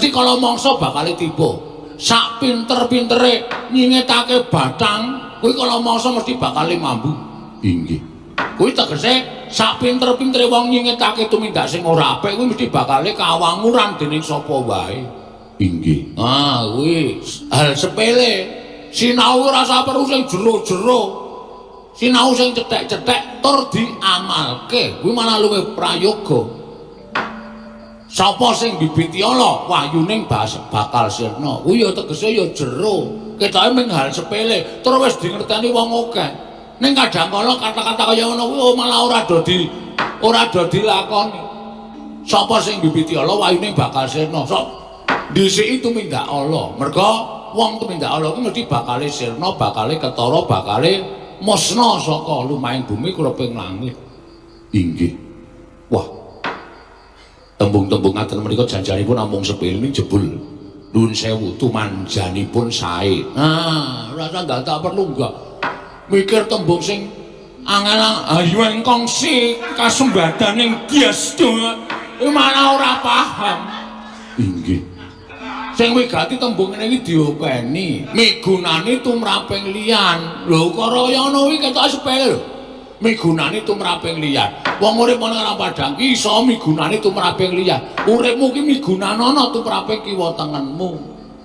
Mesti kala mangsa bakal tiba. Sak pinter-pintere nyingetake bathang, kuwi kala mangsa mesti bakal mambu. Inggih. Kuwi tegese sak pinter-pintere wong nyingetake tumindak sing ora apik kuwi mesti bakale kawanguran dening sapa wae. Inggih. Ah, kuwi hal sepele. Sinau ora usah perlu sing jero-jero. Sinau sing cethek-cethek tur diamalke. Kuwi malah luwih prayoga. Sapa sing bibiti ala wahyuning bakal sirna. Kuwi ya tegese ya jero. Ketoke mung hal sepele, tur wis dingerteni wong akeh. Ning kadang kala kata-kata kaya ngono kuwi malah ora do dilakoni. Sapa sing bibiti ala wahyuning bakal sirna. Sok dhisiki tumindak ala. Merga wong tumindak ala kuwi mesti bakale sirna, bakale ketara, bakale musna saka lumahing bumi kreping langit. Inggih. Wah. Tembung-tembung ngaten menika janjanipun namung sepele ning jebul nuwun sewu tumanjanipun sae. Ah, ora usah tak perlu enggak. Mikir tembung sing angel ayu ingkang si kasembadaning dyas kuwi malah ora paham. Inggih. Sing wigati tembung ngene iki diopeni, migunani tumraping liyan. Lho ukara kaya ngono kuwi ketok sepele lho. Migunani tumraping liyan. Wong urip ana nang padang ki iso migunani tumraping liyan. Uripmu ki migunanana tumraping kiwa tengenmu.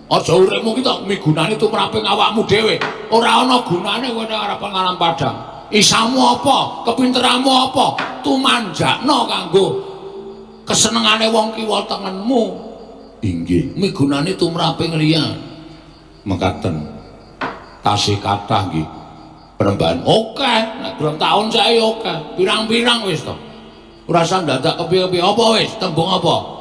Aja uripmu ki tok migunani tumraping awakmu dhewe. Ora ana gunane kowe nek arep nang padang. Isamu apa? Kepinteranmu apa? Tumanjakno kanggo kesenengane wong kiwa tengenmu. Inggih. Migunani tumraping liyan. Mekaten. Tasih kathah nggih Penembahan oke, nek durung taun sae oke. Pirang-pirang wis to. Ora usah ndadak kepiye-kepiye apa wis, tembung apa?